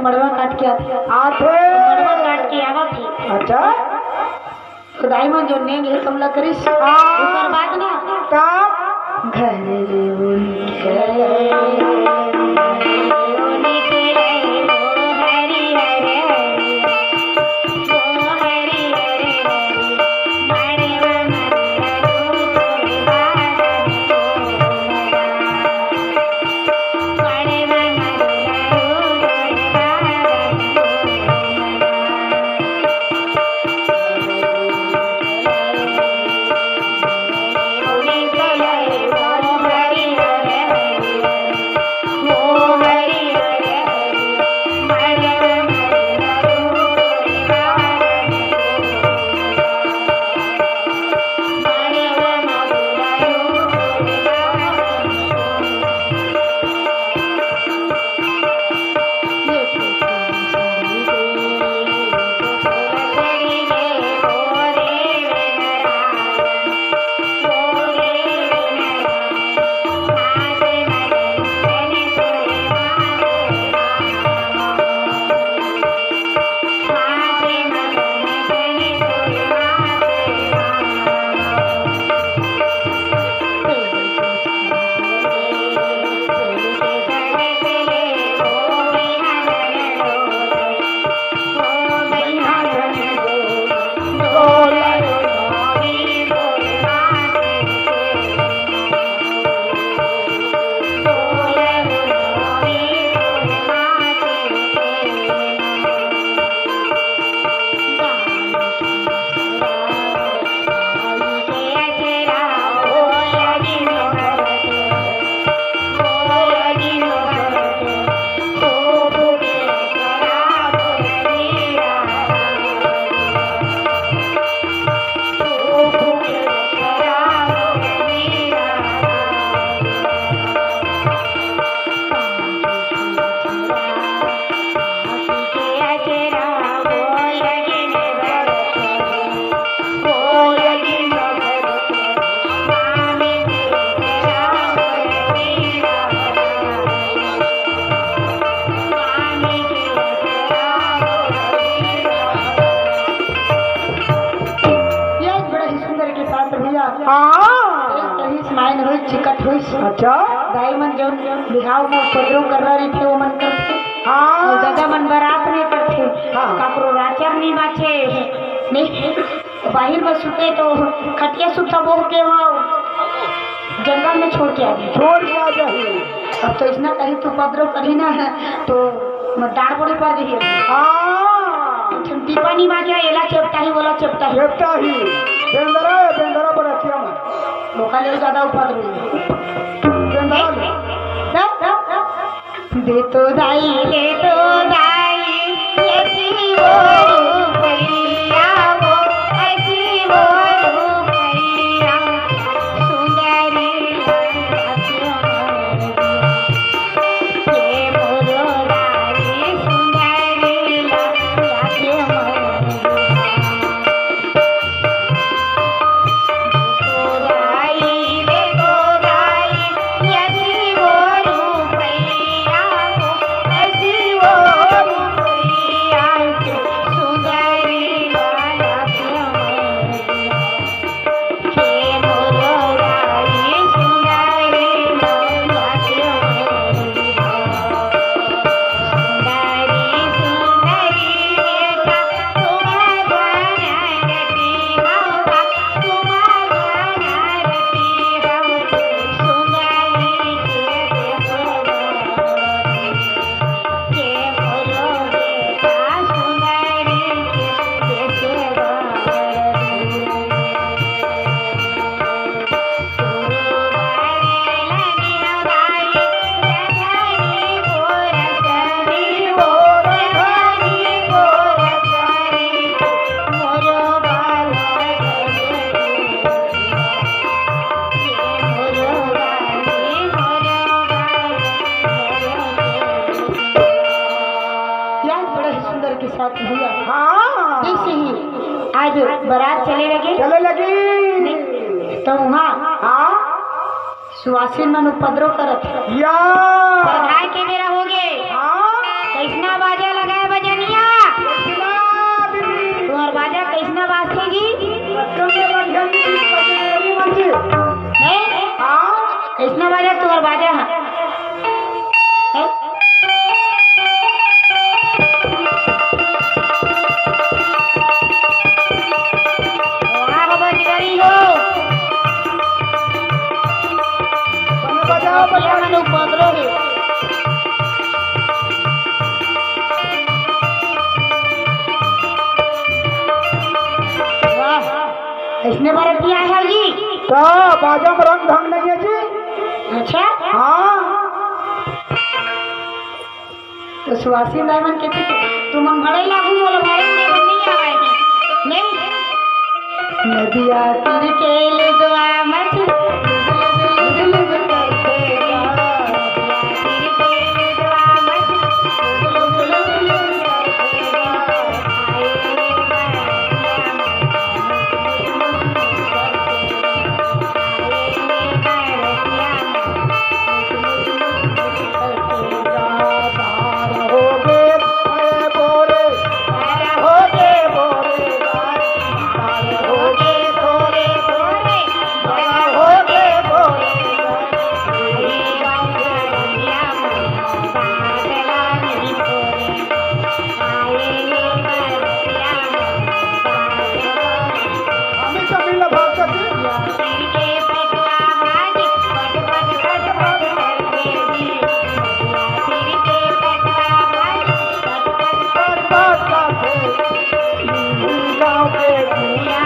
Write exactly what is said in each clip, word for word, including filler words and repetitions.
मड़वा काट के आथे। आथे। मड़वा काट के आवत हे। अच्छा। तो दाई मन जो नेंग हे, तब ला करिस। हाँ। ओकर बाद ना। का? घर उनके। ये बड़ा ही सुंदर के साथ भैया। हाँ। एक कहीं स्माइल होई, चिकट होई। अच्छा। दाई मन जौन बिहाव में उपद्रव करना रहिथे, वो मन करथे। हाँ। वो दादा मन बरात नहीं करथे। हाँ। काकरो राचर नहीं बाचे। नहीं। बाहिर में सुते तो खटिया सुता बोह के वहाँ जंगल में छोड़ के आ गए। छोड़ के आ जाही। अब तो इसना कहीं तो उपद्रव करी ना है, तो मैं डांड़ बोली पड़ गई। हाँ। हम टीपा नहीं बाजा, एला चेपटा ही, बोला चेपटा ही। चेपटा ही। बेंदरा है, बेंदरा बरतिया में। लोका ले ज्यादा उपद्रव है। बेंदरा ले। दे तो दाई, दे तो दाई, ऐसी वो रूपैया, वो ऐसी वो रूपैया, सुंदरी लागे मोर, ये मोरो दाई, सुंदरी लागे मोर। यार, बड़ा ही सुंदर के साथ भैया। हाँ। जैसे ही आज बारात चले लगे, चले लगी। तो वहाँ हाँ। सुवासिन मन उपद्रव करत हे। या। परघाय के बेरा हो गे। हाँ। कैसना बाजा ला भैया मन उपद्रव हे। वाह, अइसने बरतिया हे जी। का बाजा में रंग ढंग नहीं है जी? अच्छा। हाँ। तो सुवासिन दाई मन कथे, "तुमन भड़ई लागू, मोला भड़ई उड़ई बर नइ आवय।" नहीं? नदिया तीर के लुगवा मछ, लुगु लुगु लुगु लुगु करथे गा। नदिया तीर के लुगवा मछ, लुगु लुगु लुगु लुगु करथे गा। आए रे बरतिया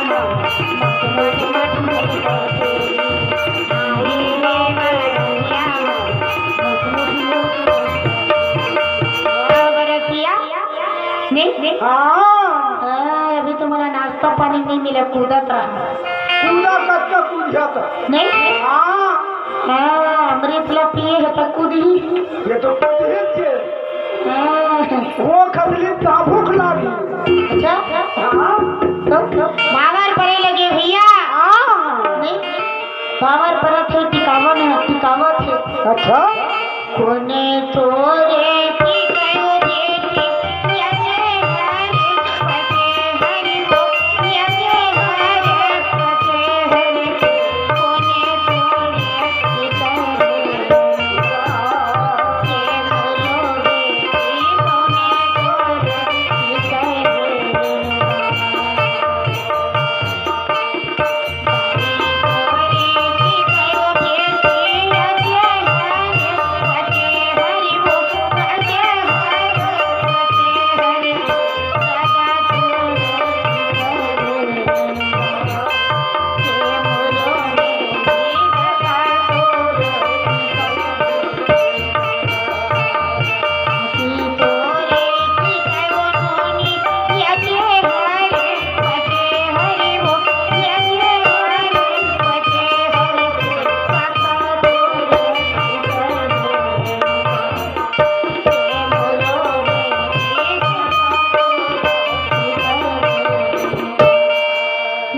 मछ, मुस मुस मुस करथे गा। आए रे बरतिया मछ, बरतिया। नहीं, नहीं। हाँ। हाँ, अभी तो मोला नाश्ता पानी नहीं मिला, कूदत रहा। कूदा कतका कूदिया त? नहीं? हाँ। हाँ, अमृत ला पिए हे त कूदही। ये तो कूदही थे। हाँ। वो खसली त भूख लागी। अच्छा? हाँ। तो, तो बाबर परे लगे भैया। हाँ। नहीं? बाबर परत हे, टिकावन हे, टिकावत हे। अच्छा। कोने तोरे टिकायो रे, या जय हरे पते हरि बोल, या जय हरे पते हरि बोल। कोने तोरे टिकायो रे, ये बोलो रे, कोने तोरे टिकायो रे।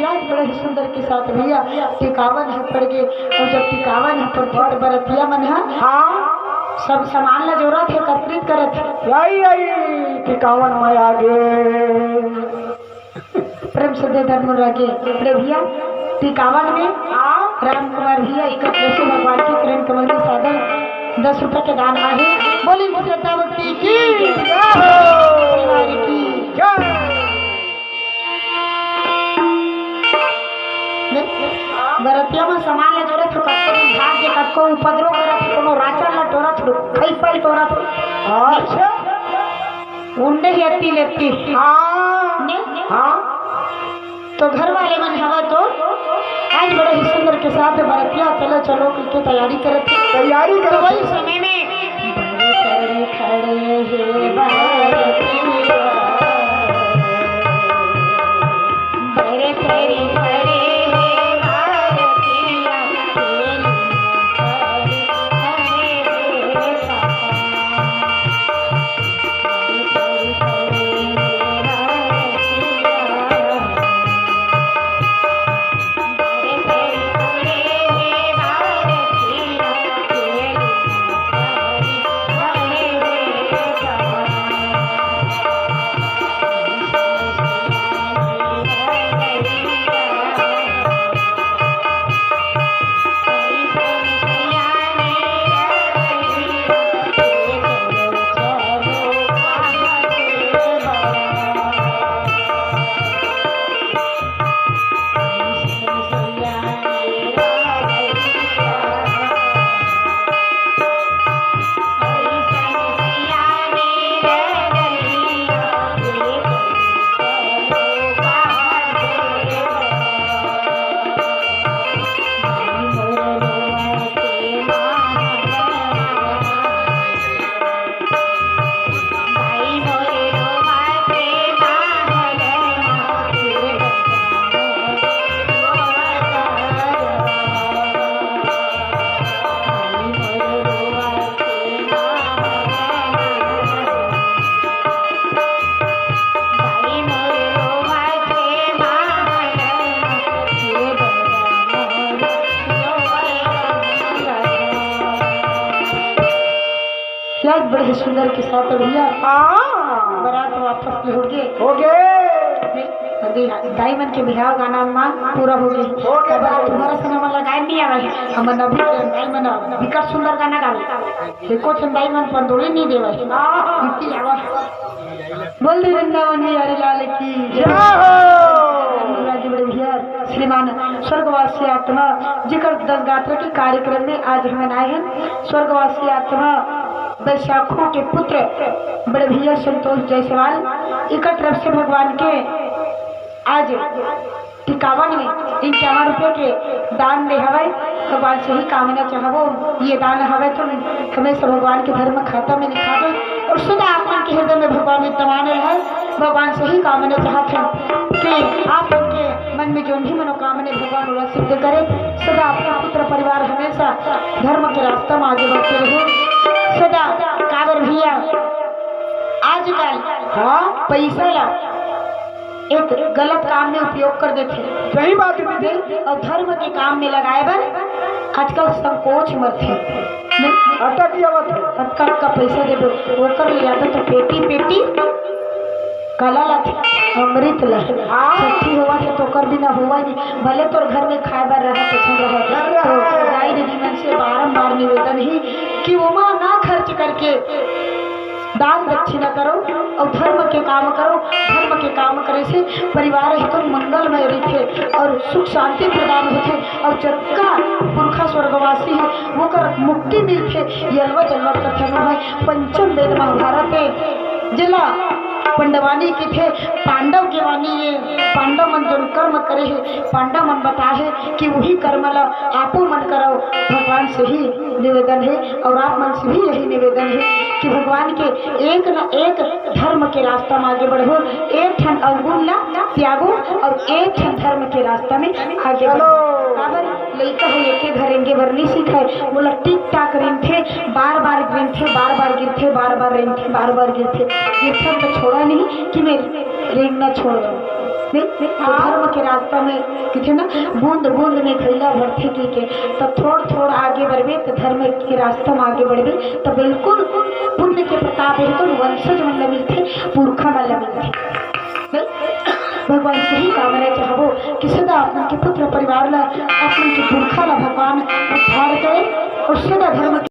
यार, बड़ा ही सुंदर के साथ भैया टिकावन ह पड़ गे, अउ जब टिकावन ह पड़थे त बरतिया मन ह हाँ। सब सामान ला जोरत हे, एकत्रित करत हे। आई, आई, टिकावन में आ गे। प्रेम से दे धर्म रागे। अरे भैया, टिकावन में हाँ। राम कुमार भैया एकत्र से भगवान के चरण कमल में सादर दस रुपए के दान आहे। बोलिए श्रद्धा भक्ति की जय हो। परिवार की जय। बरतिया में सामान ला जोरत हो, कतको भाग के कतको उपद्रव करत हो, कोनो राचन ला टोरत हो, खई पल टोरत हो। अच्छा। उंडे ही अति लेती। हाँ। ने? हाँ। तो घर वाले मन हवा तो आज बड़ा ही सुंदर के साथ बरतिया चलो चलो करके तैयारी करत हे। तैयारी तो करत वही हे। समय में बड़े खड़े खड़े हे बरतिया, बड़े खड़े खड़े हे बरतिया, बड़े सुंदर के साथ भैया। हाँ। बारात वापस ले होगे। होगे। दाई मन के बिहाव गाना मा पूरा होगे। होगे। तुम्हारा सिनेमा लगाए नहीं आवे। हमन अभी दाई मन बिकट सुंदर गाना गावे। एको ठन दाई मन पंडोली नहीं देवे। हाँ। इतनी आवाज। बोल दे वृंदावन बिहारी लाल की जय। जय हो। राजी बड़े भैया, श्रीमान स्वर्गवासी आत्मा जिकर दस गात्र के कार्यक्रम में आज हमन आए हैं। स्वर्गवासी आत्मा बैशाखू के पुत्र बड़े भैया संतोष जायसवाल इकर तरफ से भगवान के आज टिकावन में इक्यावन रुपये के दान दे हवय। भगवान से ही कामना चाहबो, ये दान हवय तो हमेशा भगवान के धर्म खाता में लिखा दे और सदा आप मन के हृदय में भगवान विद्यमान रहे। भगवान से ही कामना चाहत हन कि आप मन के मन में जोन भी मनोकामना भगवान ओला सिद्ध करे। सदा अपना पुत्र परिवार हमेशा धर्म के रास्ता में आगे बढ़ते रहे। सदा काबर भैया आजकल हाँ। पैसा ला एक गलत काम में उपयोग कर देथे। सही बात है दीदी। अउ धर्म के काम में लगाए बर आजकल संकोच मरथे। अटक जावत है। अतका अतका पैसा देबो, ओकर ले जाबो तो पेटी पेटी काला लाथे, अमृत ला। हाँ। छुट्टी होवत है तो ओकर बिना होवय नहीं। भले तोर घर में खाए बर रहा, कुछ रहा, घर रहा। तो दाई दीदी मन से बारंबार निवेदन ही कि ओमा ना खर्च करके दान दक्षिणा करो अउ धर्म के काम करो। धर्म के काम करे से परिवार एकदम मंगलमय रहिथे अउ सुख शांति प्रदान होथे। अउ जतका पुरखा स्वर्गवासी हे, ओकर मुक्ति मिलथे। ये अलवा जलवा कथा में है, पंचम वेद महाभारत में जेला पंडवानी किथे, पांडव के वाणी ये, पांडव मन जोन कर्म करे हे, पांडव मन बताए हे कि वही कर्म ला आपो मन करो। भगवान से ही निवेदन है और आप मन से भी यही निवेदन है कि भगवान के एक न एक धर्म के रास्ता में आगे बढ़ो, एक ठन अवगुण ला त्यागो और एक ठन धर्म के रास्ता में आगे बढ़ो। चलो। काबर लइका है एके घर रेंगे बर नहीं सीखे, बोला टिक टाक रेंगथे, बार बार गिरथे, बार बार गिरथे, बार बार रेंगथे, बार बार गिरथे, गिरथे तो छोड़ा नहीं कि मैं रेंगना छोड़ दूं। नहीं, तो हाँ। धर्म के रास्ता में किथे ना, बूंद बूंद में घैला भरथे की के, तो थोड़ थोड़ आगे बढ़बे, तो धर्म के रास्ता में आगे बढ़बे, तो बिल्कुल पुण्य के प्रताप है तो वंशज मन ला मिलथे, पुरखा मन ला मिलथे। नहीं? भगवान से ही कामना चाहबो कि सदा अपन के पुत्र परिवार ला, अपन के पुरखा ला भगवान उद्धार करे और सदा धर्म